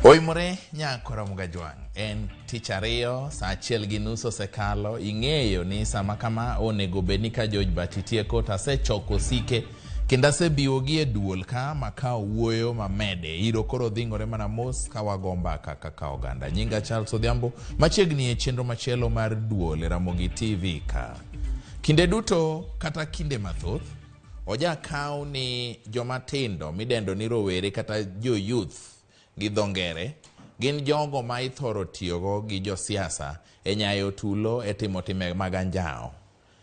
Oimore nyakora Mugajwang'. En tich ariyo, saa achiel gi nus osekalo. Ing'eyo ni sama kama onego bed ni ka George Bati tieko to asechoko osike kendo asebiwogi e duol ka makawo wuoyo mamede. Iro koro dhingore mana mos ka wago mbaka kaka oganda. Nyinga Charles Odhiambo, machiegni e chenro machielo mar duol e Ramogi TV ka. Kinde duto kata kinde mathoth, oja kaw ni joma tindo midendo ni rowere kata jo youth gi dho ngere gin jogo ma ithoro tiyogo gi josiasa e nyayo tulo e timo time mag anjawo.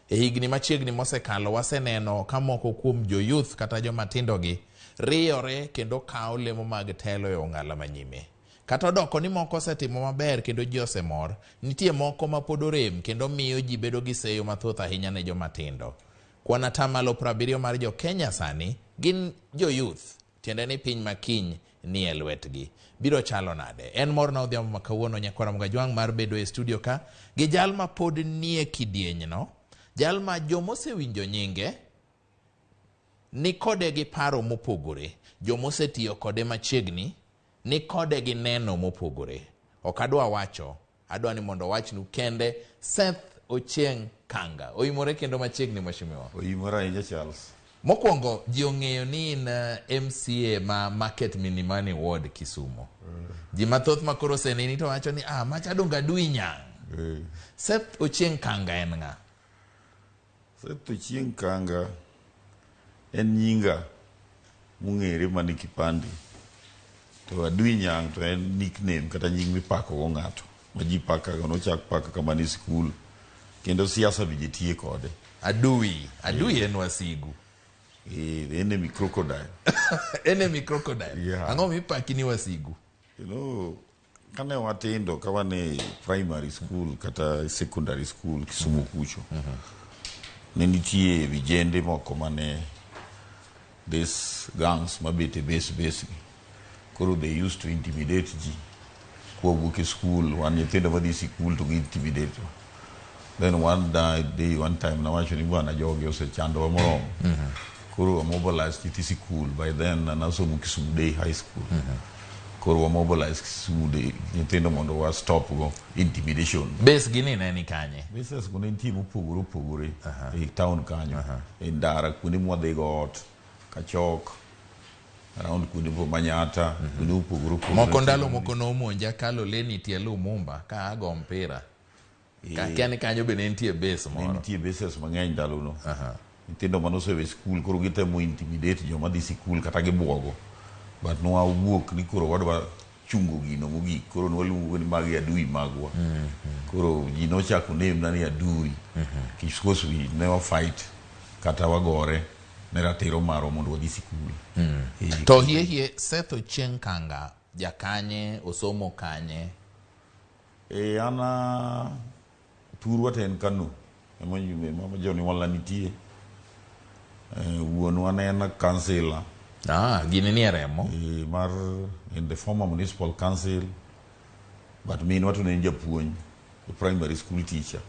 E higni machiegni mosekalo waseneno ka moko kuom jo youth kata joma tindo gi riyore kendo kawo lemo mag telo e ong'ala manyime. Kata odoko ni moko osetimo maber kendo ji osemor, nitie moko ma pod orem kendo miyo ji bedo gi seyo mathoth ahinya ne joma tindo. Kwan atamalo 70 mar jo Kenya sani gin jo youth, tiende ni piny ma kiny ni e lwetgi. Biro chalo nade? En morna odhiambo ma kawuono nyakwara Mugajwang' mar bedo e studio ka gi jal ma pod nie kidienyno, jal ma jomosewinjo nyinge ni kode gi paro mopogore, jomosetiyo kode machiegni ni kode gi neno mopogore. Ok adwa wacho, adwa ni mondo owachnu kende. Seth Ochieng Kanga oimore kendo machiegni mheshimiwa. Oimore ahinya Charles. Mokwongo ji ong'eyo ni in MCA ma Market Milimani Ward Kisumu. Ji mathoth ma koro oseneni to wacho ni ah, macha donge adui nyang'. Seth Ochieng Kanga en ng'a? Seth Ochieng Kanga en nyinga mong'ere mane kipande. To Adui Nyang' to en nickname kata nying mipako go ng'ato. Ma ji pakago, nochak paka kamano e sikul. Kendo siasa be ji tiye kode. Adui. Adui en wasigu. Enemy crocodile. Enemy crocodile. Yeah. Ang'o mipaki ni wasigu? You know, kane watindo ka wan e primary school kata secondary school Kisumu kucho. Ne nitie vijende moko mane this gangs mabet e base base gi. Koro they used to intimidate ji. Kwawuok e school, wan nyithindo madhi sikul to gi intimidate wa. Then one day, one time nawacho ni bwana jogi osechandowa moromo. Koro wa mobilize nyithi sikul. By then nasomo Kisumu Day High School. Koro wa mobilize Kisumu Day nyithindo mondo wa stop go intimidation. Base gi ni ne ni kanye? Bases go ne nitie mopogore opogore e town kanyo. E ndara kuonde mwadhi go ot, Kachok, around kuonde mo Manyata, kuonde mopogore opogore. Moko ndalo moko nomonja kalo leni tie Lumumba ka ago mpira. Kakia ni kanyo be ne nitie base Ne moro. nitie bases mang'eny ndalono. Nyithindo manosewe sikul koro gitemo intimidate joma dhi sikul kata gibuogo. But nwawuok ni koro wadwa chungo gino mogik. Koro nwaluongo ni magi adui magwa. Koro ji nochako name na ni adui. Because we never fight kata wagore ne ratiro marwa mondo wadhi sikul. To hie hie Seth Ochieng Kanga jakanye, osomo kanye? An thurwa to en Kano ema jonyuolna nitie. Wuonwa ne en councillor. Ah, gini nie remo. Mar in the former municipal council, but minwa to ne en japuonj, a primary school teacher.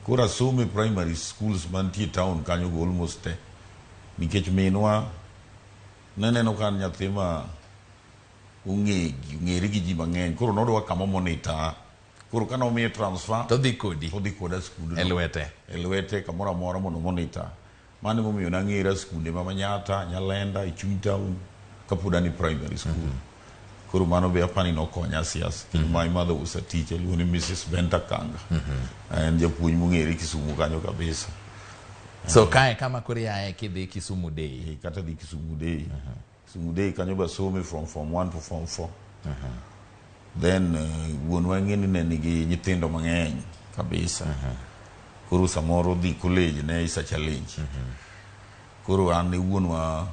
Koro asomo e primary schools mantie town kanyo go almost te. Nikech minwa ne neno ka an nyathi ma ong'ere gi ji mang'eny. Koro nodwa kama monitor. Koro kane omiye transfer, To dhi kodi. to odhi koda skundno. E lwete. E lwete kamoro amora mondo monitor. Mano emomiyo nang'era skunde ma Manyata, Nyalenda, e chuny town kapod an e primary school. Koro mano be apani nokonya siasa. Kendo my mother was a teacher, iluongo ni Mrs. Benta Kanga. En japuonj mong'ere Kisumu kanyo kabisa. So kae kama koro iaye kidhi Kisumu Day. Kata dhi Kisumu Day. Kisumu Day kanyo be asome from form 1 to form 4. Then wuonwa ng'e ni ne nigi nyithindo mang'eny kabisa. Koro samoro dhi college ne is a challenge. Koro an ne wuonwa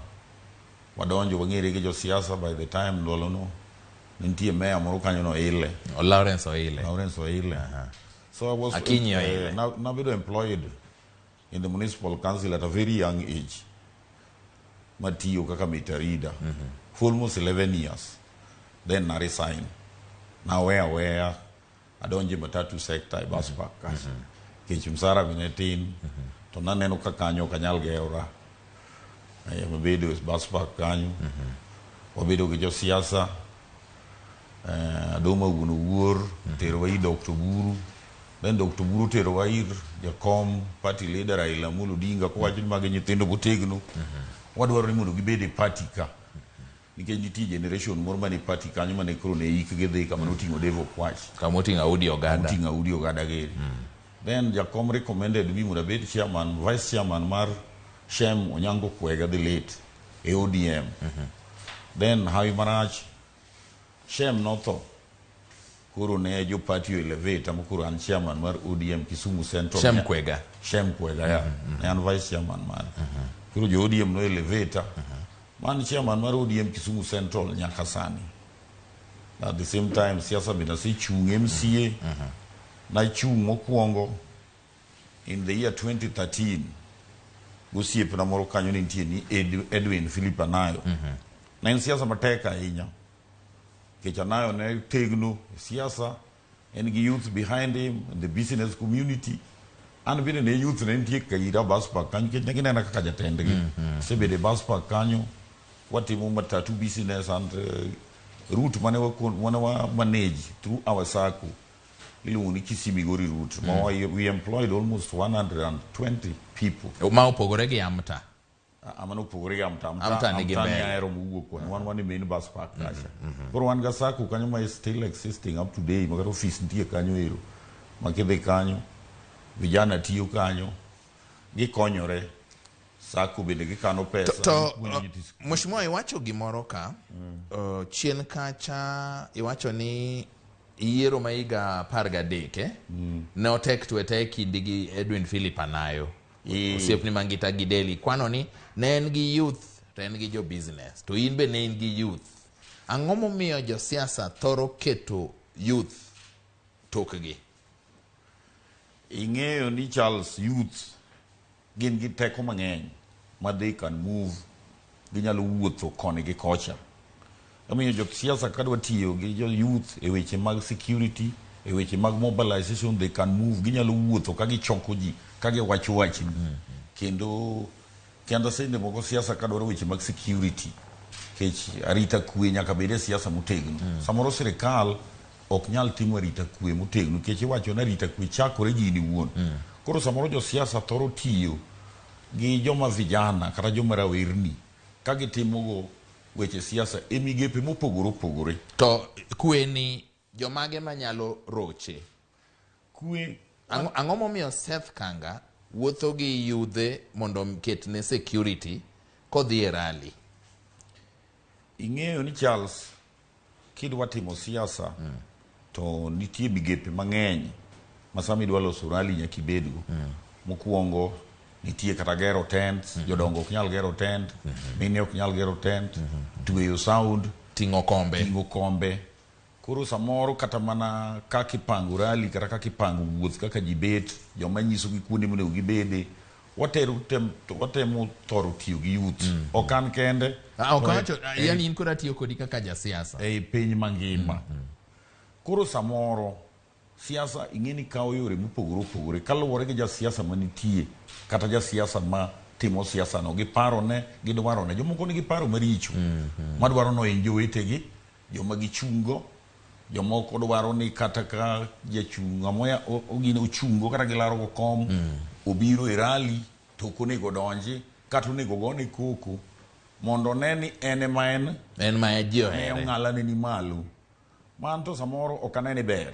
wadonjo wang'ere gi josiasa by the time ndalono ne nitie mayor moro kanyo no Ile. Lawrence Oile. Lawrence Oile. So I was Akinyi Oile. Nabedo employed in the municipal council at a very young age. Matiyo kaka meter reader for almost 11 years. Then na resign. Naweya weya adonje matatu sector e bus park kacha. Nikech msara be ne tin to naneno ka kanyo ok anyal gerora. Mabedo e bus park kanyo. Wabedo gi josiasa. Adoma wuon Owuor oterowa ir Dr. Oburu. Then Dr. Oburu oterowa ir jakom party leader Raila Amolo Odinga kowacho ni magi nyithindo motegno. Wadwaro ni mondo gibed e party ka. Nikech nitie generation moro mane party kanyo mane koro ne hikgi dhi kama noting'o Dave Okwach. Kama oting'o Audi Ogada. Oting'o Audi Ogada giri. Then jakom recommended me mondo abed chairman, vice chairman mar Shem Onyango Kwega the late e ODM. Then hawi marach Shem notho. Koro ne jo party o elevate ama koro an chairman mar ODM Kisumu Central. Shem Kwega. Shem Kwega ya. Ne an vice chairman mare. Koro jo ODM no elevate. Man chairman mar ODM Kisumu Central nyaka sani. At the same time siasa bende asechung' MCA. Nachung' mokwongo in the year 2013 gosiepna moro kanyo ne nitie ni Edwin Philip Anayo. Ne en siasa matek ahinya. Nikech Anayo ne tegno e siasa, en gi youth behind him, the business community. An bende ne youth ne nitie kaira bus park kanyo nikech ne ginena kaka jatendgi. Asebedo e bus park kanyo, watimo matatu business and route mane wa manage through our sacco iluongo ni Kisimigori route. Ma we employed almost 120 people. Ma opogore gi Amta. Mano opogore gi Amta. Amta nigi Amta ni mbele. ahero mowuok koni. Wan wan e main bus park kacha. Koro wan ga sacco kanyo ma is still existing up to day. Ma kata office nitie kanyo ero. Ma kidhi kanyo, vijana tiyo kanyo, gikonyore. Sacco bende gikano pesa. To gipuonjo nyithi skul. Mheshimiwa iwacho gimoro ka chien kacha iwacho ni yiero ma higa 13 ne otek twete e kindi gi Edwin Philip Anayo. Osiepni Mangita gi Deli kwano ni ne en gi youth to en gi jo business to in be ne in gi youth. Ang'o momiyo josiasa thoro keto youth tokgi? Ing'eyo ni Charles, youth gin gi teko mang'eny ma they can move, ginyalo wuotho koni gi kocha. Omiyo josiasa kadwa tiyo gi jo youth e weche mag security, e weche mag mobilization, they can move, ginyalo wuotho ka gichoko ji, ka giwacho wachni. Kendo seche moko siasa kadwaro weche mag security, kech arita kwe nyaka bed e siasa motegno. Samoro sirikal ok nyal timo arita kwe motegno nikech iwacho ni arita kwe chakore gi in iwuon. Koro samoro josiasa thoro tiyo gi joma vijana kata joma rawerni ka gitimogo weche siasa e migepe mopogore opogore. To kwe ni jomage manyalo roche? Kwe Ang'o momiyo Seth Kanga wuotho gi yudhe mondo ketne security kodhi e rally? Ing'eyo ni Charles, kidwa timo siasa to nitie migepe mang'eny ma sama idwa loso rally nyaka ibedgo. Mokwongo nitie kata gero tent, jodongo ok nyal gero tent, mine ok nyal gero tent, tweyo sound, ting'o kombe. Ting'o kombe. Koro samoro kata mana kaka ipango rally kata kaka ipango wuoth kaka ji bet, joma nyisogi kuonde monego gibede, watemo thoro tiyo gi youth. Ok an kende. Ok awacho, yani in koro atiyo kodi kaka jasiasa. Ei piny mangima. Koro samoro siasa ing'e ni kawo yore mopogore opogore kaluwore gi jasiasa manitie kata jasiasa ma timo siasa no gi parone gi dwarone. Jomoko nigi paro maricho madwaro nohiny jowetegi, joma gichungo, jomoko dwaro ni kata ka jachung' ng'ama ogine ochungo kata gilaro go kom obiro e rally to ok onego donji kata onego gone koko mondo one ni en ema en En ma ji ne ohere. ong'alane ni malo. Man to samoro ok ane ni ber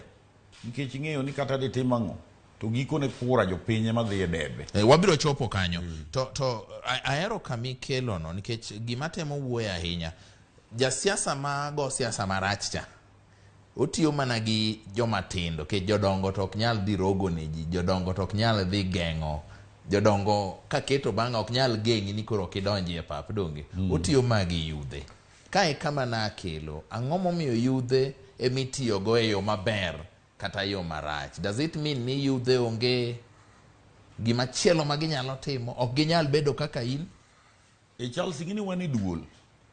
nikech ing'eyo ni kata ditim ang'o to gikone kura jopiny ema dhi e debe. Wabiro chopo kanyo. To ahero kamikelono nikech gima temo wuoyo ahinya, jasiasa ma go siasa marach cha otiyo mana gi joma tindo nikech jodongo to ok nyal dhi rogo ne ji, jodongo to ok nyal dhi geng'o, jodongo kaketo bang'a ok nyal geng'i ni koro ok idonji e pap donge. Otiyo ma gi yudhe. Kae kama nakelo, ang'o momiyo yudhe emitiyogo e yo maber kata yo marach? Does it mean ni yudhe onge gima chielo ma ginyalo timo? Ok ginyal bedo kaka in? E Charles, ing'e ni wan e duol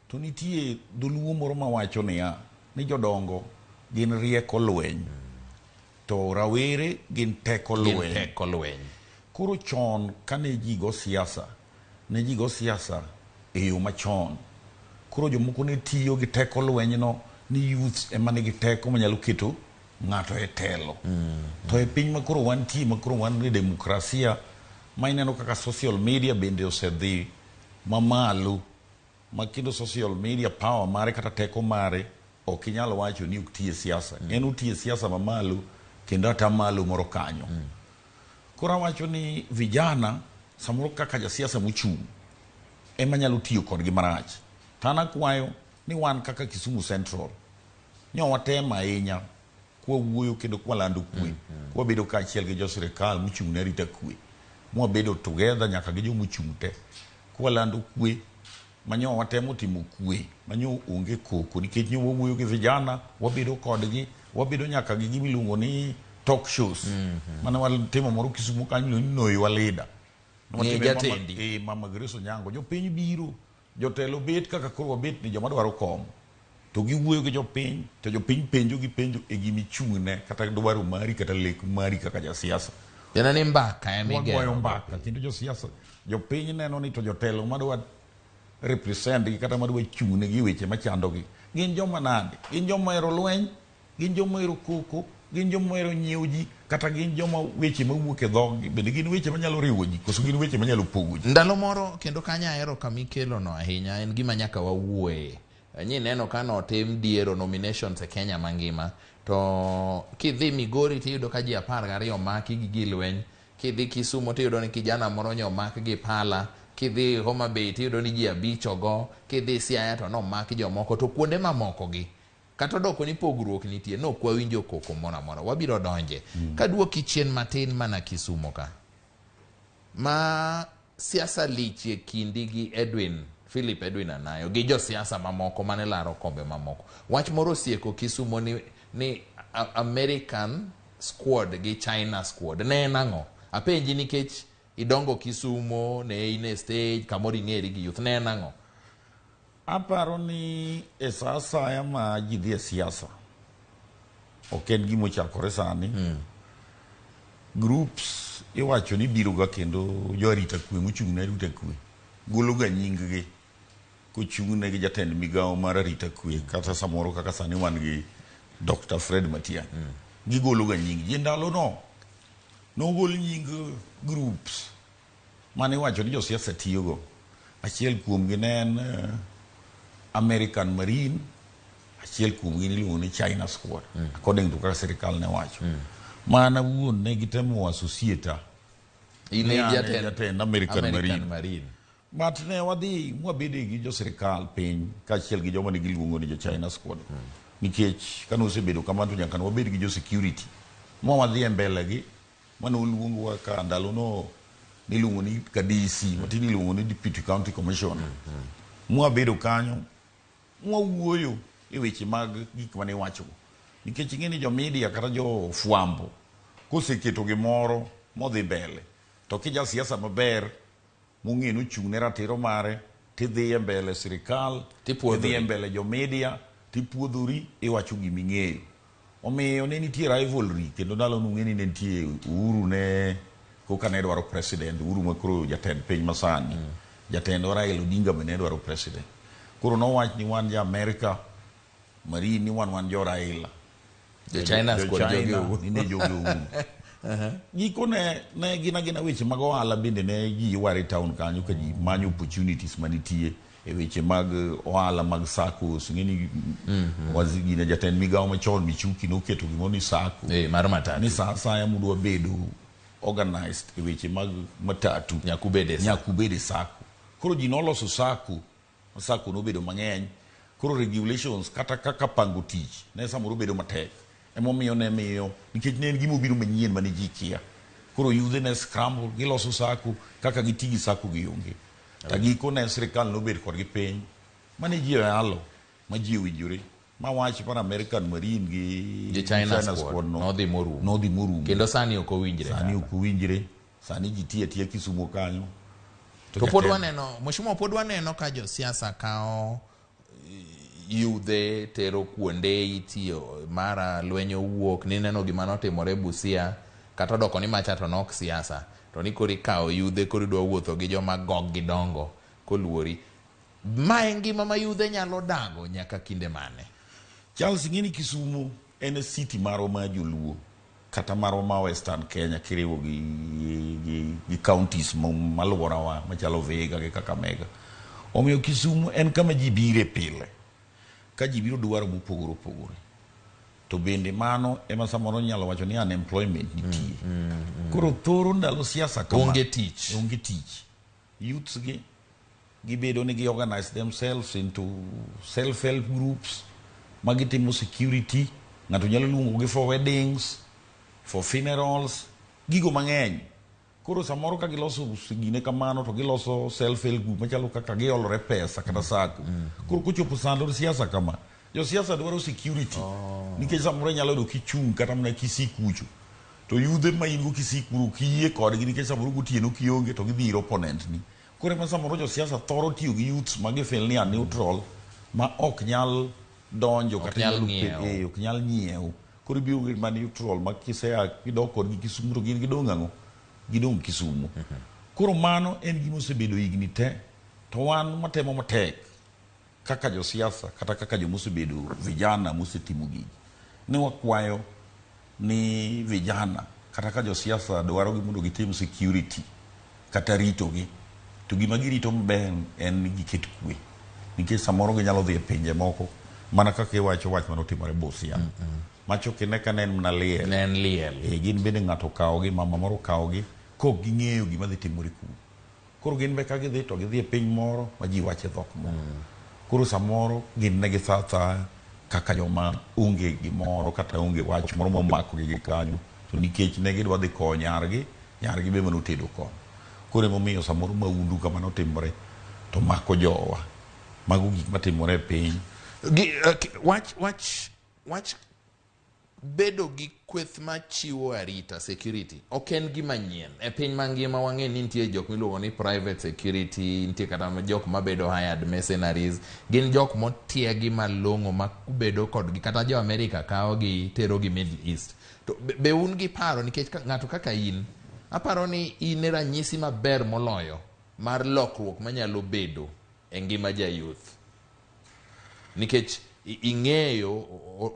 to nitie dholuo moro mawacho niya ni jodongo gin rieko lweny to rawere gin teko Gin lweny. teko lweny. Koro chon kane ji go siasa, ne ji go siasa e yo machon. Koro jomoko ne tiyo gi teko lweny no, Ni youths ema nigi teko manyalo keto ng'ato e telo. To e piny ma koro wantie ma koro wan e demokrasia ma ineno kaka social media bende osedhi mamalo ma kendo social media power mare kata teko mare ok inyal wacho ni ok ti e siasa. En oti e siasa mamalo kendo ata malo moro kanyo. Koro awacho ni vijana samoro kaka jasiasa mochung' ema nyalo tiyo kodgi marach. To an akwayo ni wan kaka Kisumu Central nyo watem ahinya kwawuoyo kendo kwalando kwe kwabedo kaachiel gi jo sirikal mochung' ne arita kwe mwabedo together nyaka gi jomochung' te kwalando kwe manyo watemo timo kwe manyo onge koko nikech nyo wawuoyo gi vijana wabedo kodgi wabedo nyaka gi gima iluongo ni talk shows mane watimo moro Kisumu kanyo iluongo ni Know Your Leader. Ng'e Watime mama, jatendi. Mama Grace Onyango jopiny biro jotelo bet kaka koro wabet ni joma dwaro kom to giwuoyo gi jopiny to jopiny penjo gi penjo e gima ichung'ne kata dwaro mari kata lek mari kaka jasiasa. Tiende ni mbaka ema Wagoyo igero. mbaka kendo josiasa jopiny neno ni to jotelo madwa represent gi kata madwa chung'ne gi weche machandogi gin joma nade, gin joma ohero lweny, gin joma ohero koko, gin joma ohero nyiewo ji kata gin joma weche mawuok e dhoggi bende gin weche manyalo riwo ji koso gin weche manyalo pogo ji. Ndalo moro kendo kanyo ahero kama ikelono ahinya en gima nyaka wawuoye. Nyi neno ka notim diero nominations e Kenya mangima to kidhi Migori tiyudo ka ji 12 omaki gi gi lweny, kidhi Kisumo tiyudo ni kijana moro nyo omak gi pala, kidhi Homa Bay tiyudo ni ji 5 ogo, kidhi Siaya to nomaki jomoko to kuonde mamoko gi kata odoko ni pogruok nitie nok wawinjo koko moro amora wabiro donje. Kaduoki chien matin mana Kisumo ka ma siasa lich e kindi gi Edwin Philip Edwin Anayo gi josiasa mamoko mane laro kombe mamoko. Wach moro osieko Kisumo ni American squad gi China squad. Ne en ang'o? Apenji nikech idongo Kisumo, ne in e stage, kamoro ing'eri gi youth. Ne en ang'o? Aparo ni e sa asaya ma ji dhi e siasa ok en gima ochakore sani. Groups iwacho ni biro ga kendo jo arita kwe mochung' ne arita kwe golo ga nying gi kochung' ne gi jatend migawo mar arita kwe kata samoro kaka sani wan gi Dr. Fred Matiang'i. Gigolo ga nying ji. Ndalo no nogol nying groups mane iwacho ni josiasa tiyogo. Achiel kuomgi ne en American Marine, achiel kuomgi niluongo ni China Squad, according to kaka sirikal ne wacho. Mana wuon ne gitemo associate In e jatend jatend American American Marine. Marine. But ne wadhi mwabede gi jo sirikal piny kaachiel gi joma ne giluongo ni jo China Squad. Nikech kane osebedo kamano to nyaka ne wabed gi jo security. Ma wadhi e mbele gi mane oluongowa ka ndalo no niluongo ni KDC, matinde iluongo ni Deputy County Commissioner. Mwabedo kanyo, mwawuoyo e weche mag gik mane iwachogo. Nikech ing'e ni jo media kata jo fwambo koseketo gimoro modhi mbele to kija siasa maber mong'e ni ochung' ne ratiro mare tidhi e mbele sirikal, tidhi e mbele jo media tipuodhori iwacho giming'eyo. Omiyo ne nitie rivalry kendo ndalo no ung'e ni ne nitie Uhuru ne koka ne dwaro president, Uhuru ma koro jatend piny masani. Jatendwa Raila Odinga be ne dwaro president. Koro nowach ni wan jo Amerika, Marine ni wan jo Raila. Jo China squad jogi Uhuru. Ni ne jogi Uhuru. Giko ne gin agina weche mag ohala bende ne ji yware e town kanyo ka ji manyo opportunities manitie e weche mag ohala mag SACCOs. Ing'e ni gine jatend migawo machon Michuki noketo gimoro ni SACCO. Mar matatu. Ni sa asaya mudwa bedo organized e weche mag matatu. Nyaka ubed e SACCO. Nyaka ubed e SACCO. Koro ji noloso SACCO, SACCO nobedo mang'eny. Koro regulations kata kaka pango tich ne samoro bedo matek. Emomiyo ne miyo nikech ne en gima obiro manyien mane ji kia. Koro yudhe ne scramble giloso SACCO kaka giti gi SACCO gionge. To giko ne sirikal nobet kodgi piny mane ji oyalo ma ji owinjore ma wach mar American Marine gi China Squad no nodhi morumo. Nodhi morumo. Kendo sani ok owinjre. Sani ok owinjre. Sani ji tiyo atiya Kisumo kanyo. To pod waneno, Mheshimiwa, pod waneno ka josiasa kawo yudhe tero kuonde itiyo mara lweny owuok nineno gima notimore Busia kata odoko ni macha to nok siasa to ni koro ikawo yudhe koro idwa wuotho gi joma gog gi dongo koluori. Ma en ngima ma yudhe nyalo dago nyaka kinde mane? Charles, ing'e ni Kisumu en city marwa ma joluo kata marwa ma Western Kenya kiriwo gi counties maluorawa machalo Vihiga gi Kakamega. Omiyo Kisumu en kama ji bire pile ka ji biro dwaro mopogore opogore. To bende mano ema samoro inyalo wacho ni unemployment nitie. Koro thoro ndalo siasa kama Onge tich. Onge tich. Youths gi gibedo ni gi organize themselves into self help groups ma gitimo security. Ng'ato nyalo luongo gi for weddings, for funerals, gigo mang'eny. Koro samoro ka giloso gine kamano to giloso self help group machalo kaka giolore pesa kata sacco. Koro kochopo sando siasa kama, josiasa dwaro security. Nikech samoro inyalo yudo kichung' kata mana Kisii kucho. To yudhe ma in go Kisii kuro kiyie kodgi nikech samoro gotieno kionge to gidhi ir opponent ni. Koro ema samoro josiasa thoro tiyo gi youths ma gifeel ni are neutral ma ok nyal donjo kata nyal nyalo ng'iewo. Ok nyal nyiewo. Koro ibiro gi ma neutral ma kisea kidok kodgi Kisumu to gin gidong' ang'o? Gidong' Kisumu. Koro mano en gima osebedo higni te to wan watemo matek kaka josiasa kata kaka jomosebedo vijana mosetimo gigi ne wakwayo ni vijana kata ka josiasa dwaro gi mondo gitim security kata ritogi to gima girito maber en ni giket kwe nikech samoro ginyalo dhi e pinje moko mana kaka iwacho wach manotimore Busia macho kine ka ne en mana liel. Ne en liel. E, gin bende ng'ato okawogi, mama moro okawogi kok ging'eyo gima dhi timore kuno. Koro gin be ka gidhi to gidhi e piny moro ma ji wache dhok moro. Koro samoro gin ne githo athoya kaka joma onge gimoro kata onge wach moro momakogi gi kanyo. To nikech ne gidwa dhi kowo nyargi, nyargi be manotedo kono. Koro emomiyo samoro maundu kama notimore to mako jowa. Mago gik matimore e piny. Wach bedo gi kweth machiwo arita security ok en gima nyien e piny mangima. Wang'e ni nitie jok miluongo ni private security, nitie kata jok mabedo hired mercenaries, gin jok motiegi malong'o mabedo kodgi, kata jo America kawo gi tero gi Middle East. To be un gi paro nikech ng'ato kaka in, aparo ni in e ranyisi maber moloyo mar lokruok manyalo bedo e ngima ja youth, nikech ing'eyo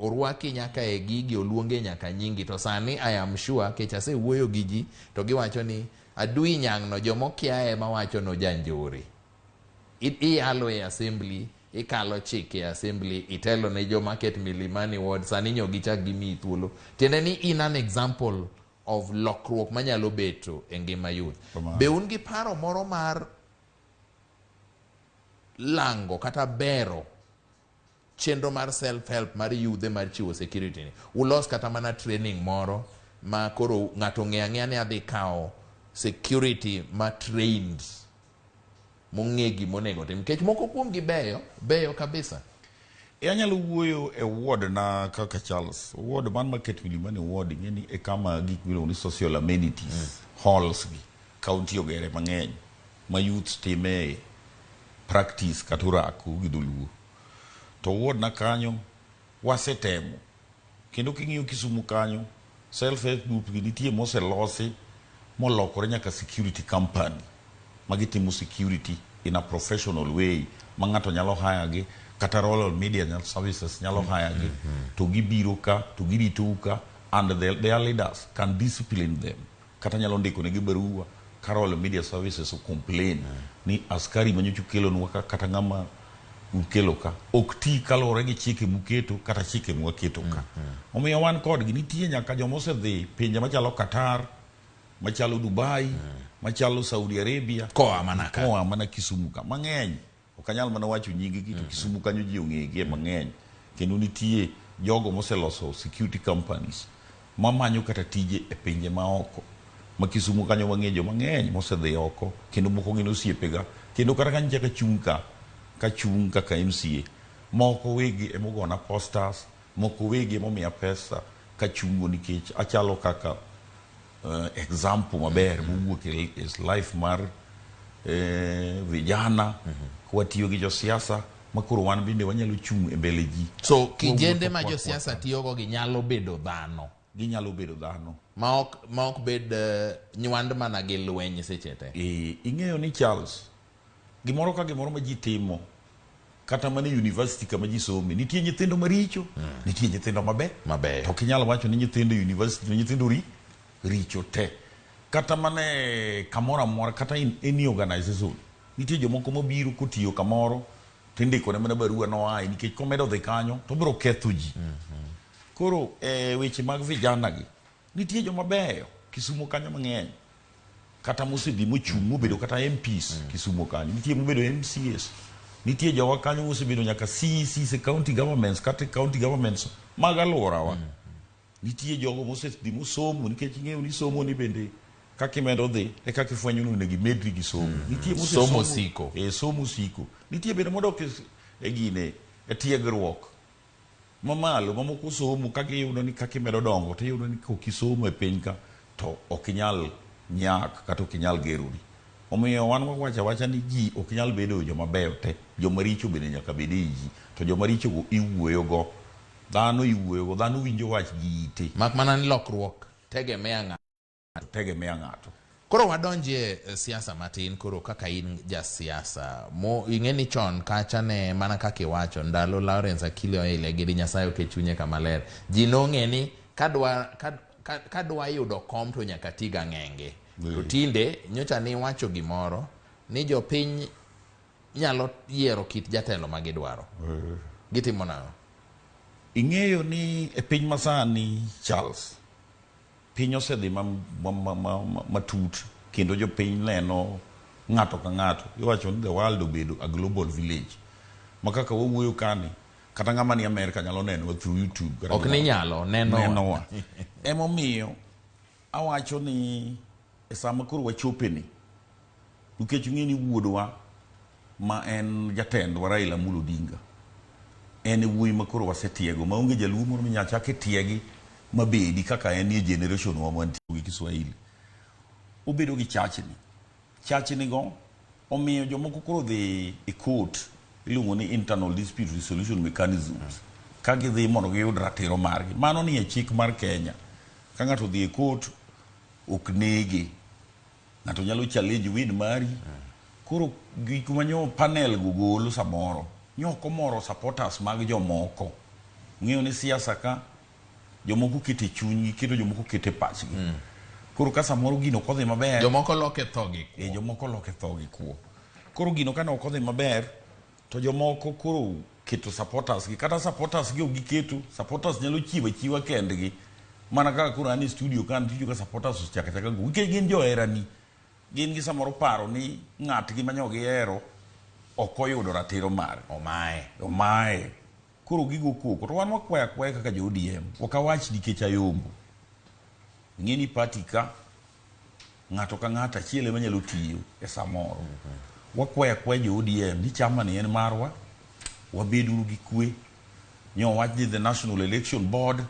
orwaki nyaka e gigi, oluonge nyaka nyingi. To sani I am sure kech asewuoyo gi ji to giwacho ni adui nyang'no jomokia ema wacho no janjore. Iyalo e assembly, ikalo chike e assembly, itelo ne joma ket Milimani ward, sani nyo gichak gimiyi thuolo. Tiende ni in an example of lokruok manyalo beto e ngima youth. Kamano. Be un gi paro moro mar lango kata bero chenro mar self help mar yudhe mar chiwo security ni? Ulos kata mana training moro ma koro ng'ato ong'eyo ang'eya ni adhi kawo security ma trained mong'e gimonego tim, nikech moko kuom gi beyo beyo kabisa. E, anyalo wuoyo e ward na kaka Charles. Ward man maket Milimani ward, ing'e ni e kama gik miluongo ni social amenities, halls gi county ogere mang'eny ma youths time practice kata orako gi dholuo. To ward na kanyo wasetemo kendo king'iyo Kisumu kanyo self help group gi nitie moselosi molokore nyaka security company ma gitimo security in a professional way ma ng'ato nyalo hire gi kata Royal Media Services nyalo hire gi to gibiro ka to giritou ka and their leaders can discipline them kata nyalo ndiko negi barua ka Royal Media Services o complain ni askari manyocha ukelonwa ka kata ng'ama ukelo ka ok ti kaluwore gi chike muketo kata chike mwaketo ka. Omiyo wan kodgi nitie nyaka joma osedhi pinje machalo Qatar, machalo Dubai, machalo Saudi Arabia. Koa mana ka. Koa mana Kisumu ka mang'eny. Ok anyal mana wacho nying gi to Kisumu kanyo ji ong'egie mang'eny. Kendo nitie jogo moseloso security companies mamanyo kata tije e pinje maoko. Ma Kisumu kanyo wang'e joma ng'eny mosedhi oko kendo moko gin osiepega kendo kata ka nyicha kachung' ka kachung' kaka MCA moko wegi emogona posters, moko wegi emomiya pesa kachungo nikech achalo kaka example maber mowuok e life mar vijana kwatiyo gi josiasa ma koro wan bende wanyalo chung' e mbele ji. So kijende ma Wawuotho josiasa tiyogo gi nyalo bedo dhano. Ginyalo bedo dhano. Ma ok bed nywand mana gi lweny seche te. E, ing'eyo ni Charles, gimoro ka gimoro ma ji timo Kata mana e university kama ji some, nitie nyithindo maricho, nitie nyithindo mabe Mabeyo. To ok inyal wacho ni nyithindo e university to nyithindo richo te. Kata mana e kamoro amora, kata in any organization, nitie jomoko mabiro kotiyo kamoro tindikone mana barua noaye nikech komedo dhi kanyo to obiro ketho ji. Koro e weche mag vijana gi, nitie joma beyo Kisumo kanyo mang'eny, kata mosedhi mochung' mobedo kata MPs Kisumo kanyo, nitie mobedo MCAs, nitie jowa kanyo mosebedo nyaka CECs e county governments kata e county governments mag alworawa. Nitie jogo mosedhi mosomo, nikech ing'eyo ni somo ni bende kaka imedo dhi e kaka ifwenyo ni onego imedri gi somo. Nitie mosesomo. Somo siko. E, somo siko. Nitie bende modok e gine, e tiegruok mamalo, mamoko somo ka giyudo ni kaka imedo dongo to iyudo ni kok isomo e piny ka to ok inyal nyak kata ok inyal gerori. Omiyo wan wawacho awacha ni ji ok nyal bedo joma beyo te, joma richo bende nyaka bed ei ji, to joma richo go iwuoyo go, dhano iwuoyo go, dhano winjo wach gi ite. Mak mana ni lokruok tegemea ng'ato. Tegemea ng'ato. Koro wadonjie siasa matin. Koro kaka in jasiasa mo ing'e ni chon kacha ne mana kaka iwacho ndalo Lawrence Akili Oile gidi Nyasaye oket chunye kama ler, ji nong'e ni kadwa yudo kom to nyaka ti gang'enge. To tinde nyocha ni iwacho gimoro ni jopiny nyalo yiero kit jatelo ma gidwaro. Gitimo nang'o? Ing'eyo ni e piny masani, Charles, piny osedhi matut kendo jopiny neno ng'ato ka ng'ato. Iwacho ni the world obedo a global village. Ma kaka wawuoyo kani, kata ng'ama ni Amerika nyalo nenowa through YouTube. Kata Ok ni nyalo nenowa. Nenowa. Emomiyo awacho ni e sama koro wachope ni, nikech ung'e ni wuodwa ma en jatendwa Raila Amolo Odinga en e wuoyi ma koro wasetiego maonge jaluo moro minyalo chak itiegi mabedi kaka en e generation wa mantie gi Kiswahili. Obedo gi chachni. Chachni go omiyo jomoko koro dhi e court iluongo ni internal dispute resolution mechanisms ka gidhi mondo giyud ratiro margi. Mano ni e chik mar Kenya. Ka ng'ato odhi e court ok nege. Ng'ato nyalo challenge win mari. Koro gik manyo panel go golo samoro nyo ok omoro supporters mag jomoko. Ng'eyo ni siasa ka jomoko kete chunygi kendo jomoko kete pachgi. Koro ka samoro gino ok odhi maber, Jomoko loke tho gi e jomoko loke tho gi kuo. Koro gino kane ok odhi maber to jomoko koro keto supporters gi, kata supporters gi ok giketo supporters nyalo chiwo achiwa kendgi, mana kaka koro an e studio ka nitie ka supporters osechako achaka go nikech gin joherani, gin gi samoro paro ni ng'atgi manyo gihero ok oyudo ratiro mare, omaye. Omaye. Koro gigo koko to wan wakwayo akwaya kaka jo ODM. Ok awach nikech ayombo. Ing'e ni party ka ng'ato ka ng'ato achiel ema nyalo tiyo e samoro. Wakwayo akwaya jo ODM ni chama ni en marwa, wabeduru gi kwe. Nyo wach ni the National Election Board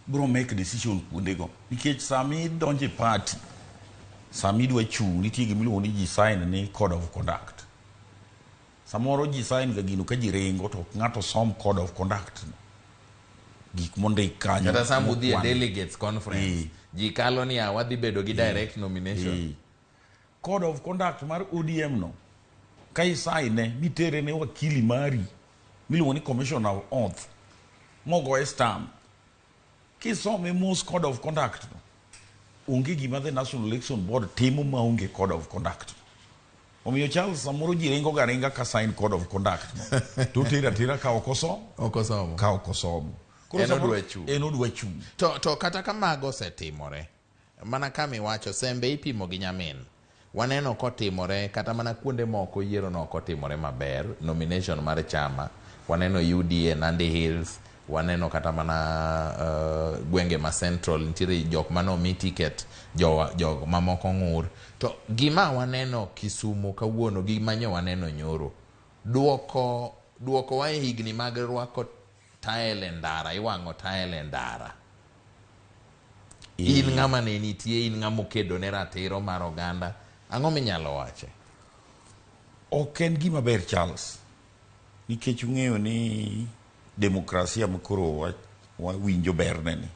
biro make decision kuondego. Nikech sama idonjo e party, sama idwa chung', nitie gima iluongo ni ji sign ni code of conduct. Samoro ji sign ga gino ka ji ringo to ok ng'ato som code of conduct no. Gik mondik kanyo. Kata sama udhi e mokwan. delegates conference, ji kalo ni a wadhi bedo gi direct nomination. Code of conduct mar ODM no, ka isaine mitere ne wakili mari miluongo ni commissioner of oath mogoye stamp, kisome mos code of conduct no, onge gima the National Election Board timo maonge code of conduct. Omiyo Charles, samoro ji ringo ga ringa ka sign code of conduct no to tero atera ka ok osom. Ok osomo. Ka ok osomo. Koro En samoro- odwa chung'. En odwa chung'. To kata ka mago osetimore, mana kama iwacho sembe ipimo gi nyamin, waneno kotimore kata mana kuonde moko yiero no ok otimore maber. Nomination mar chama waneno UDA Nandi Hills, waneno kata mana gwenge ma Central nitiere jok mane omi ticket, jo mamoko ng'ur. To gima waneno Kisumu kawuono gi manyo waneno nyoro duoko wa e higni mag rwako tael e ndara, iwang'o tael e ndara. In ng'ama ne nitie, in ng'ama okedo ne ratiro mar oganda, ang'o minyalo wache? Ok en gima ber, Charles, nikech ung'eyo ni demokrasia ma koro wawinjo berne ni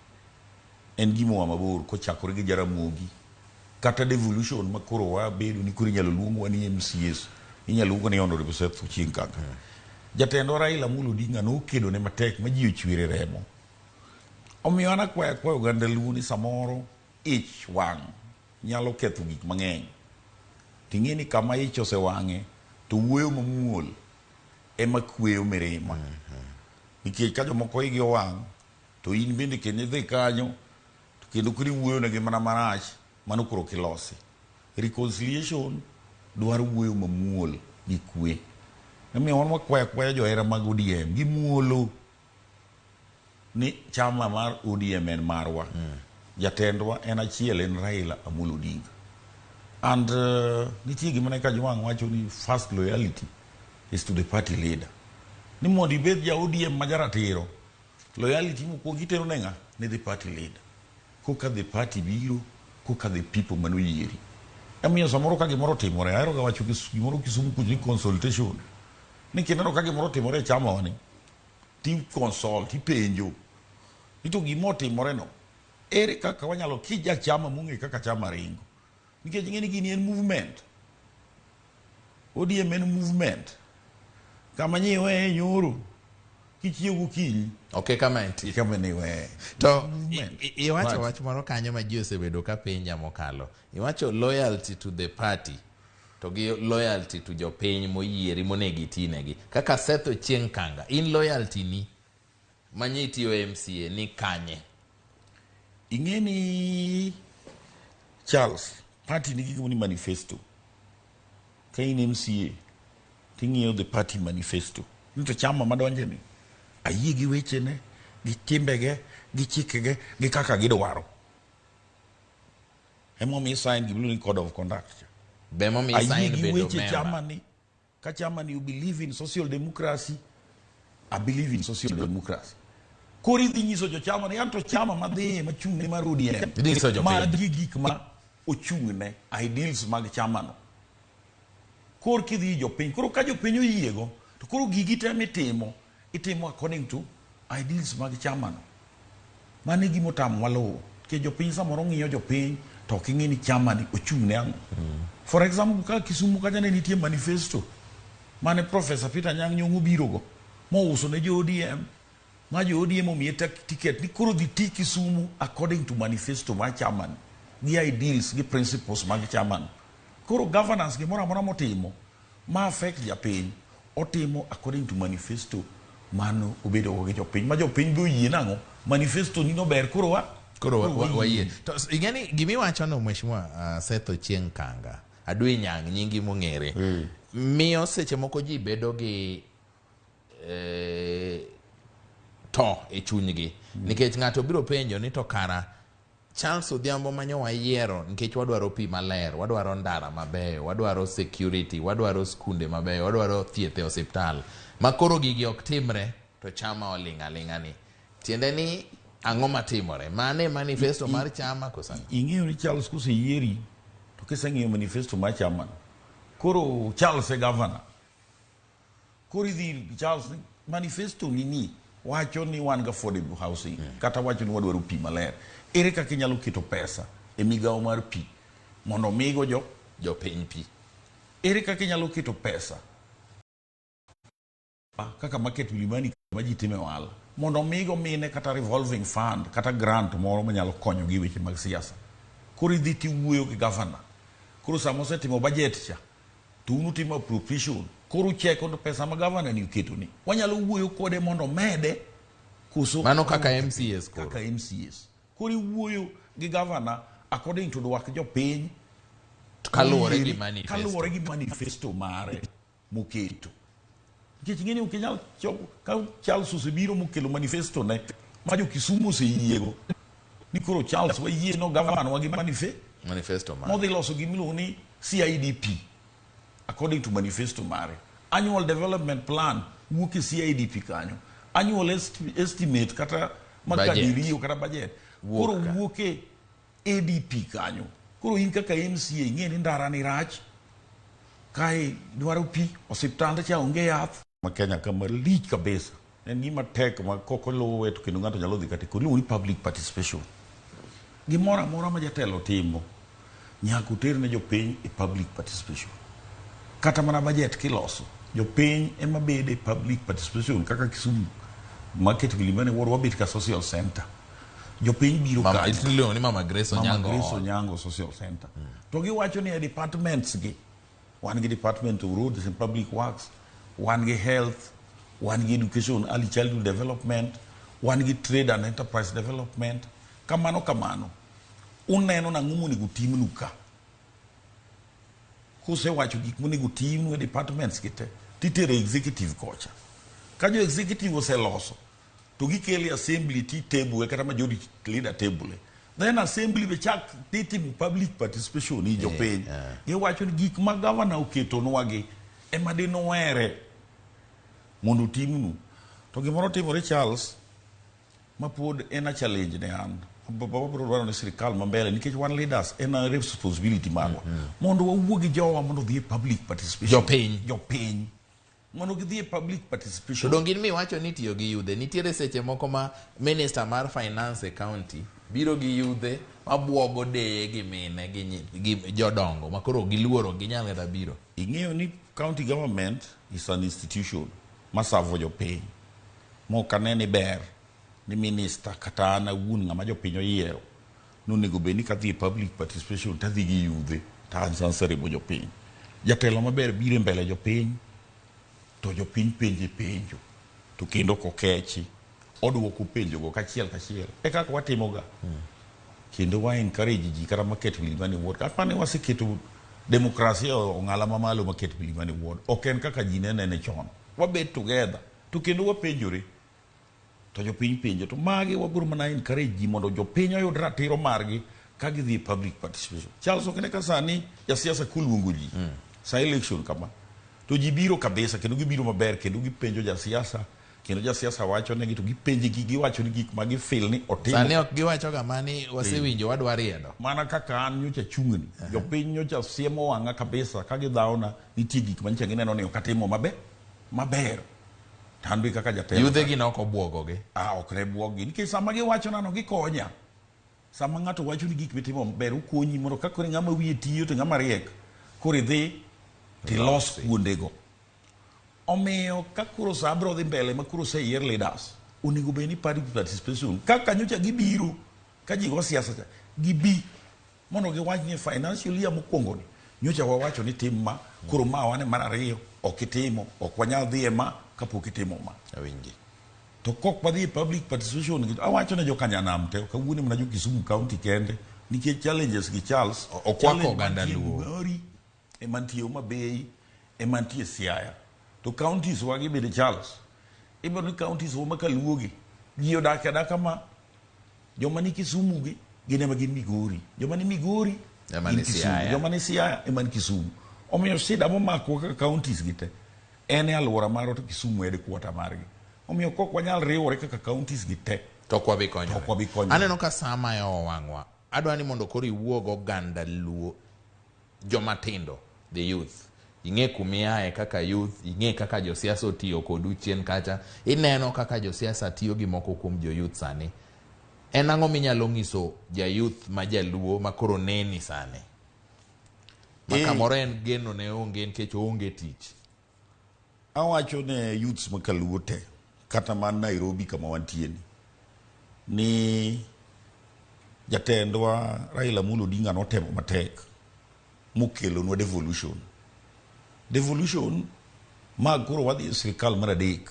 en gima oa mabor kochakore gi Jaramogi kata devolution ma koro wabedo ni koro inyalo luongwa ni MCAs, inyalo luongwa ni Honorable Seth Ochieng kaka. Jatendwa Raila Amolo Odinga nokedo ne matek ma ji ochwere remo. Omiyo an akwayo akwayo oganda Luo ni samoro ich wang' nyalo ketho gik mang'eny. Ting'e ni kama ich osewang'e to wuoyo mamuol ema kweyo mirima. Nikech ka jomoko igi owang' to in bende kendo idhi kanyo to kendo koro iwuoyo negi mana marach, mano koro ok ilosi. Reconciliation dwaro wuoyo mamuol gi kwe. Emomiyo wan wakwayo akwaya johera mag ODM gi muolo ni chama mar ODM en marwa. Jatendwa en achiel en Raila Amolo Odinga. And nitie gima ne Kajwang' wacho ni first loyalty is to the party leader. Ni mondo ibed ja ODM ma jaratiro, loyalty mokwongo itero ne ng'a? Ne the party leader. Koka the party biro, koka the people manoyieri. Emomiyo samoro ka gimoro otimore, ahero ga wacho gimoro Kisumu kucho ni consultation. Ni kineno ka gimoro otimore e chama ni, ti consult, ipenjo. Ni to gima otimore no, ere kaka wanyalo kija chama mong'e kaka chama ringo. Nikech ing'e ni gini en movement. ODM en movement. Kama nyi iweye nyoro, kichiew gokinyi, Ok kama entie. kama ne iweye. To Movement. iwacho wach moro kanyo ma ji osebedo ka penja mokalo. Iwacho loyalty to the party to gi loyalty to jopiny moyieri monego itinegi. Kaka Seth Ochieng' Kanga, in loyalty ni manye itiyo MCA ni kanye? Ing'e ni Charles, party nigi gima ni manifesto. Ka in MCA, ting'iyo the party manifesto. Ni to chama madonje ni, ayie gi wechene, gi timbege, gi chikege, gi kaka gidwaro. Emomiyo sign gima iluongo ni code of conduct. Be momiyo Ayie sign gi bedo weche member. chama ni, ka chama ni you believe in social democracy, I believe in social democracy. Koro idhi nyiso jochama ni anto chama madhiye machung' ne mar ODM. Idhi nyiso jopiny. Magi gik ma ochung'ne ideals mag chamano. Koro kidhi jopiny, koro ka jopiny oyiego, to koro gigi te mitimo, itimo according to ideals mag chamano. Mano e gima otamowa luwo. Nikech jopiny samoro ng'iyo jopiny to ok ing'i ni chamani ochung' ne ang'o. For example, ka Kisumu kacha ne nitie manifesto mane Professor Peter Anyang' Nyong'o obirogo mouso ne jo ODM ma jo ODM omiye ticket ni koro dhi ti Kisumu according to manifesto mar chamani gi ideals gi principles mag chamani. Koro governance gimoro amora motimo ma affect japiny otimo according to manifesto mano obedo go gi jopiny ma jopiny be oyie nang'o manifesto ni no ber koro wa Koro wayie. To ing'e ni gimiwacho no Mheshimiwa Seth Ochieng' Kanga, Adui Nyang' nyingi mong'ere. Miyo seche moko ji bedo gi to e chunygi. Nikech ng'ato biro penjo ni to kara Charles Odhiambo manyo wayiero nikech wadwaro pi maler, wadwaro ndara mabeyo, wadwaro security, wadwaro skunde mabeyo, wadwaro thieth e osiptal. Ma koro gigi ok timre to chama oling' aling'a ni. Tiende ni ang'o matimore? Mane manifesto mar chama koso ang'o? Ing'eyo ni Charles koseyieri to kiseng'iyo manifesto mar chama koro Charles e governor. Koro idhi Charles ni manifesto ni ni wacho ni wan gi affordable housing kata wacho ni wadwaro pi maler. Ere kaka inyalo keto pesa e migawo mar pi mondo omigo jo jopiny pi? Ere kaka inyalo keto pesa kaka market Milimani ma ji time ohala mondo omigo mine kata revolving fund kata grant moro manyalo konyogi e weche mag siasa. Koro idhi tiwuoyo gi governor. Koro sama osetimo budget cha to un utimo appropriation koro ucheko to pesa ma governor ni oketo ni wanyalo wuoyo kode mondo omede koso Mano kaka MCAs koro. Kaka MCAs. Koro iwuoyo gi governor according to dwak jopiny kaluwore gi manifesto. Kaluwore gi manifesto mare moketo. Nikech ing'e ni ok inyal chopo ka Charles osebiro mokelo manifesto ne ma jo Kisumu oseyiego ni koro Charles wayie no governor wa gi manifesto mare modhi loso gima iluongo ni CIDP according to manifesto mare. Annual development plan wuok e CIDP kanyo. Annual estimate kata makadirio kata budget koro wuok e ADP kanyo. Koro in kaka MCA ing'e ni ndara ni rach, kae dwaro pi, osiptande cha onge yath. Ma Kenya ka malich kabisa. En gima tek ma kok oluwe to kendo ng'ato nyalo dhi kata iluongo ni public participation. Gimoro amora ma jatelo timo nyaka oter ne jopiny e public participation. Kata mana budget kiloso Jopiny ema bede public participation kaka Kisumu Market Milimani Ward wabet ka social center. Jopiny biro Mama, kanyo. iluongo ni Mama Grace Mama Onyango Grace Hall. Onyango Social Center. To giwacho ni e departments gi, wan gi department of roads and public works, wan gi health, wan gi education, early childhood development, wan gi trade and enterprise development, kamano kamano. Uneno nang'o monego timnu ka? Kusewacho gik monego timnu e departments gi te, titero e executive kocha. Ka jo executive oseloso, to gikele e assembly titable kata majority leader table. Then assembly be chak titimo public participation ni jopiny. Giwacho ni gik ma governor oketonwa gi ema dinuwere mondo otimnu. To gimoro timore Charles, ma pod en a challenge ne an. Wabiro dwaro ni sirikal ma mbele nikech wan leaders en a responsibility marwa. Mondo wawuo gi jowa mondo odhi e public participation. Jopiny. Jopiny. Mondo gidhi e public To participation. donge in miwacho ni tiyo gi yudhe nitiere seche moko ma minister mar finance e county biro gi yudhe mabuogo deye gi mine gi, gi jodongo ma koro giluoro ginyal kata biro. Ing'eyo ni county government is an institution masavo jopiny. Mok ane ni ber ni minister kata an awuon ng'ama jopiny oyiero nonego bed ni kadhi e public participation tadhi gi yudhe to an answerable jopiny. Jatelo maber biro e mbele jopiny to jopiny penje penjo to kendo ok okechi oduoko penjogo kachiel kachiel e kaka watimoga. Kendo wa encourage ji kata market Milimani Ward. Apani waseketo demokrasia ong'ala mamalo market Milimani Ward. Ok en kaka ji ne nene chon. Wabet together to kendo wapenjore to jopiny penjo to magi wabiro mana encourage ji mondo jopiny oyud ratiro margi ka gidhi e public participation. Charles ok ne ka sani jasiasa koluongo ji sa election kama to ji biro kabisa kendo gibiro maber kendo gipenjo jasiasa kendo jasiasa wacho negi to gipenje gi giwacho ni gik ma gifeel ni otimo Sani ok giwacho ga mani wasewinjo wadwa riedo. Mana kaka an nyocha chung'ni, jopiny nyocha siemo wang'a kabisa ka gidhawona nitie gik ma nyocha gineno ni ok atimo maber maber. To an be kaka jatelo Yudhe gi nok obwogogi. Ah, ok ne bwoggi nikech sama giwachona no gikonya. Sama ng'ato wacho ni gik mitimo ber okonyi mondo ka koro ng'ama wiye tiyo to ng'ama riek koro idhi tilos kuondego. Omiyo ka koro sa biro dhi mbele ma koro oseyier leaders, onego bed ni party participation kaka nyocha gibiro ka ji go siasa cha, gibi mondo giwach ni financial year mokwongo ni nyocha wawacho ni tim ma, koro ma wane mar ariyo ok itimo, ok wanyal dhi e ma kapok itimo ma. Awinji. To kok wadhi e public participation gi awacho ne jokanyanam te ok awuone mana jo Kisumu County kende nikech challenges gi Charles Okwako challenge oganda mantie Luo. Migori ema nitie Homa Bay ema nitie Siaya to counties wagi bende Charles ibiro ni counties wa makaluo gi ji odak adaka ma joma ni Kisumu gi gin ema gin Migori joma ni Migori Ema gin ni Kisumu Siaya. joma ni Siaya ema ni Kisumu omiyo shida momakwa kaka counties gi te en e alwora marwa to Kisumu e headquarter margi omiyo kok wanyal riwore kaka counties gi te To ok wabi konyore. Ok wabi konyore. Aneno ka sa mayo wang'wa. Adwa ni mondo koro iwuog oganda Luo joma tindo, the youth. Ing'e kumiaye kaka youth, ing'e kaka josiasa otiyo kodu chien kacha, ineno kaka josiasa tiyo gi moko kuom jo youth sani. En ang'o minyalo nyiso ja youth ma jaluo ma koro neni sani? Ma kamoro en geno ne onge nikech oonge tich. Awacho ne youths ma kaluo te kata man Nairobi kama wantie ni ni jatendwa Raila Amolo Odinga notemo matek mokelonwa devolution. Devolution ma koro wadhi e sirikal mar adek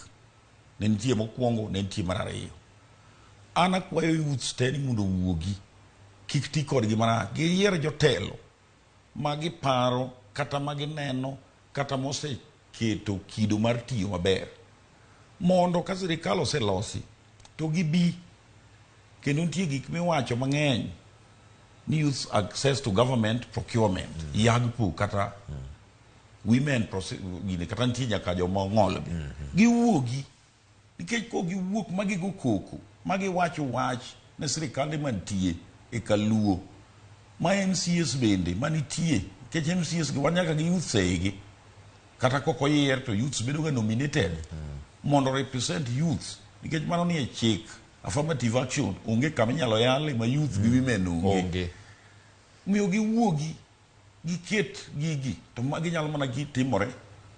ne nitie mokwongo ne nitie mar ariyo. An akwayo youths te ni mondo owuogi kik ti kodgi marach giyier jotelo ma giparo kata ma gineno kata moseketo kido mar tiyo maber mondo ka sirikal oselosi to gibi kendo nitie gik miwacho mang'eny ni youth access to government procurement YAGPO kata women gine kata nitie nyaka joma ong'ol be giwuogi nikech kok giwuok ma gigo koko ma giwacho wach ne sirikande mantie e kaluo ma MCAs bende manitie nikech MCAs gi wan nyaka gi youths e igi kata kok oyier to youths bedo ga nominated mondo represent youths nikech mano nie chik affirmative action onge kama inyalo yale ma youth gi women onge Onge. omiyo giwuogi giket gigi to magi nyalo mana gitimore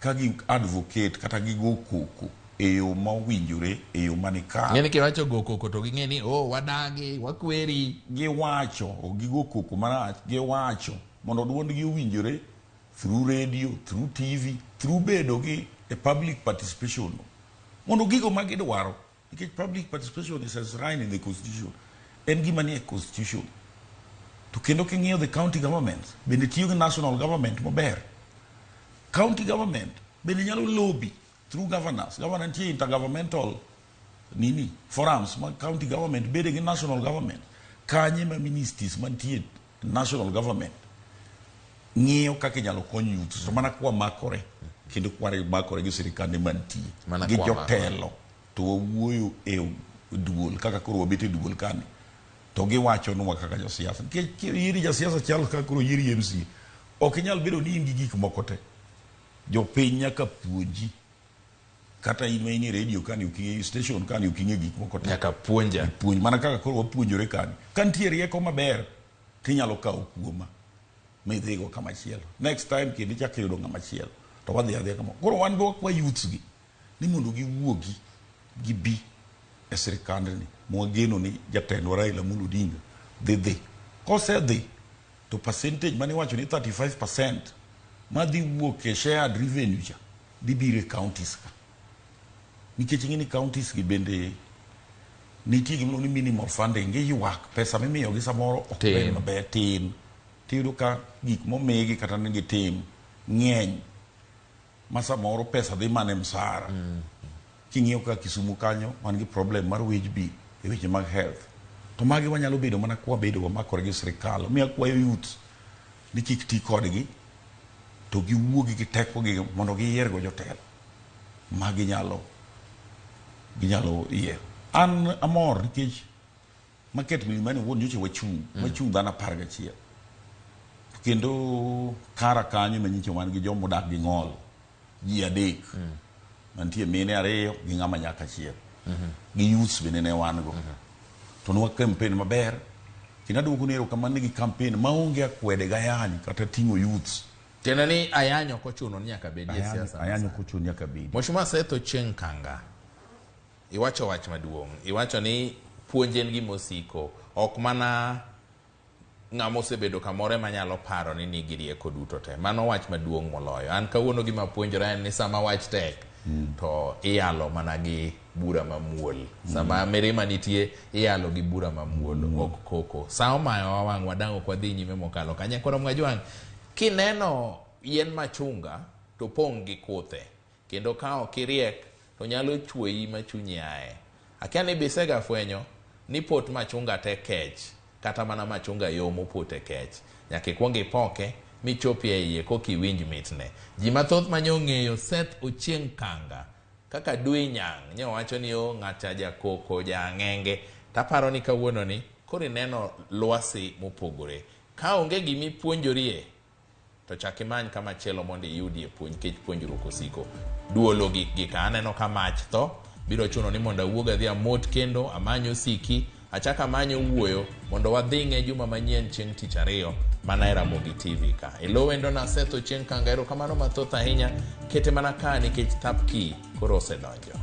ka gi advocate kata gigo koko e yo ma owinjore, e yo manikare. Ng'eni kiwacho go koko to ging'e ni oh wadagi, wakweri. Giwacho, ok gigo koko marach, giwacho mondo duondgi owinjore through radio, through TV, through bedo gi e public participation. Mondo gigo ma gidwaro, nikech public participation is enshrined in the constitution, en gima nie constitution. To kendo king'iyo the county governments, bende tiyo gi national government maber. County government bende nyalo lobby through governors. Governor nitie intergovernmental nini forums ma county government bede gi national government. Kanye ma ministries mantie national government ng'iyo kaka inyalo kony youth to mana kwa makore kendo kwa makore gi sirikande mantie Mana gi kwa jotelo to wawuoyo e duol kaka koro wabet e duol kani to giwachonwa kaka josiasa nikech kiyieri jasiasa chal kaka koro yieri MCA ok inyal bedo ni in gi gik moko te jopiny nyaka puonji kata in ma in e radio kani ok ing'e station kani ok ing'e gik moko te Nyaka puonja. Puonj mana kaka koro wapuonjore kani ka nitie rieko maber tinyalo kawo kuoma midhigo kama chielo next time kendo ichako iyudo ng'ama chielo to wadhi adhiya kama koro wan be wakwa youths gi ni mondo giwuogi gibi e sirikandni mwageno ni jatendwa Raila Amolo Odinga dhi dhi kosedhi to percentage mane iwacho ni 35% madhi wuok e shared revenue cha dhi biro e counties ka nikech ing'e ni counties gi bende nitie gimiluongo ni minimal funding giywak pesa mimiyogi samoro ok Tin. bed maber tin tiyudo ka gik momigi kata ni gitim ng'eny ma samoro pesa dhi mana e msara king'iyo ka Kisumu kanyo wan gi problem mar wage bill e weche mag health to magi wanyalo bedo mana kwabedo wamakore gi sirikal omiyo akwayo youth ni kik ti kodgi to giwuogi gi tekogi mondo giyiergo jotelo ma ginyalo ginyalo yiero an amor nikech market Milimani wuon nyocha wachung' wachung' dhano 11 kendo kara kanyo manyicho wan gi joma odak gi ng'ol ji adek mantie mine ariyo gi ng'ama nyako achiel gi youths bende ne wan go to nwa campaign maber kendo aduoko ni erokamano ni gi campaign maonge akwede gayany kata ting'o youths Tiende ni ayany ok ochuno ni nyaka bedie e siasa. ayany ok ochuno nyaka bedi Mheshimiwa Seth Ochieng Kanga, iwacho wach maduong'. Iwacho ni puonj en gima osiko. Ok mana ng'ama osebedo kamoro ema nyalo paro ni nigi rieko duto te. Mano wach maduong' moloyo. An kawuono gima puonjora en ni sama wach tek to iyalo mana gi bura mamuol. Sama mirima nitie iyalo gi bura mamuol ok koko. Sa omayowa wang' wadang' ok wadhi nyime mokalo kanyo. Koro Mwajwang', kineno yien machunga to pong' gi kuthe kendo ka ok iriek to nyalo chuoyi ma chunyi aye. Akia ni bisega fwenyo ni pot machunga te kech kata mana machunga yo mopote kech. Nyaka ikuong ipoke michopie e iye koka iwinj mitne. Ji mathoth manye ong'eyo Seth Ochieng Kanga kaka Dui Nyang' nye owacho ni o ng'acha jakoko jaang'enge taparo ni kawuono ni koro ineno lwasi mopogore. Ka onge gima ipuonjorie to chak imany kama chielo mondo iyudie puonj nikech puonjruok osiko. Duol ogik gi ka aneno ka mach tho biro chuno ni mondo awuog adhi amot kendo amany osiki achak amany owuoyo mondo wadhing'e juma manyien chieng' tich ariyo mana e Ramogi TV ka. E lo wendo na Seth Ochieng Kanga erokamano mathoth ahinya kete mana ka nikech Thapki koro osedonjo.